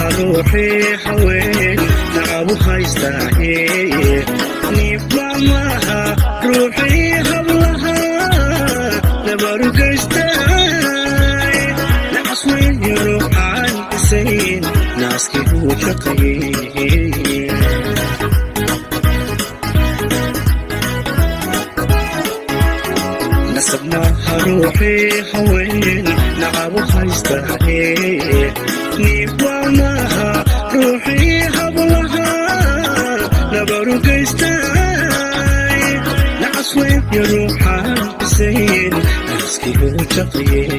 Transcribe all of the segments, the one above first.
Maaha ruuxii haween nacabu haystaaye, niibba maaha ruuxii hablaha nabarugaystay. Nacas weeye ruuxaan isayn naaskii uu shaqayey. Nasab maaha ruuxii haween nacabu haystaaye, niibba maaha ruuxii hablaha nabarugaystay. Nacas weeye ruuxaan isayn naaskii uu shaqayey.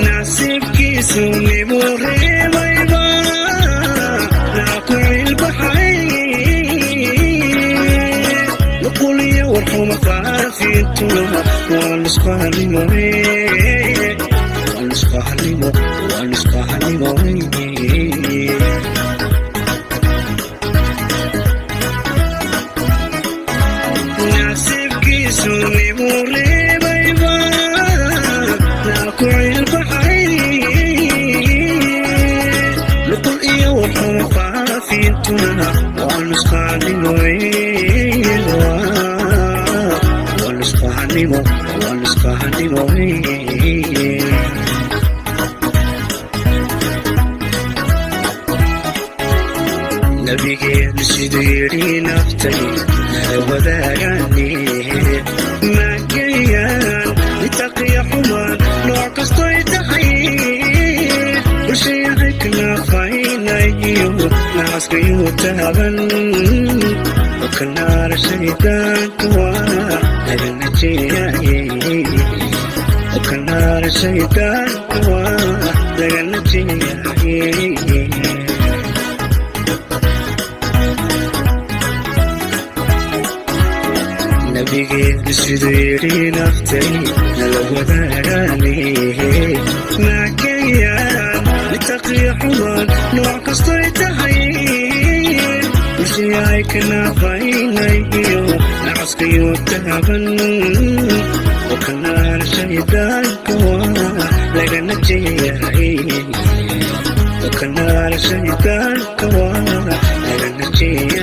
Nasiibkiisu nibuu reebayba naa ku cilbaxay, nuquliyo warxuma faafintuna waa nusqaanimo, waa nusqaanimo, waa nusqaanimo. Nasiibkiisu nibuu reebayba naa ku cilbaxay, nuqul iyo warxuma faafintuna waa nusqaanimo, waa nusqaanimo, waa nusqaanimo. Nabigeenu siduu yidhi naftay nala wadaagaane, maagayaan litaqiya xumaan nooc kastoy tahay, bulshayahay kanaafaynaayo nacaskayuu taaban okanaara shaydaanka waa laga najeeyaye, okanaara shaydaanka waa laga najeeyaye. Nabigeenu siduu yidhi naftay nala wadaagaane, maakayaan litaqiya xumaan nooc kastoy tahay, bulshayahay kanaafaynaayo nacaskayuu taaban okanaara shaydaanka waa laga najeeyaye, okanaara shaydaanka waa laga najeeyaye.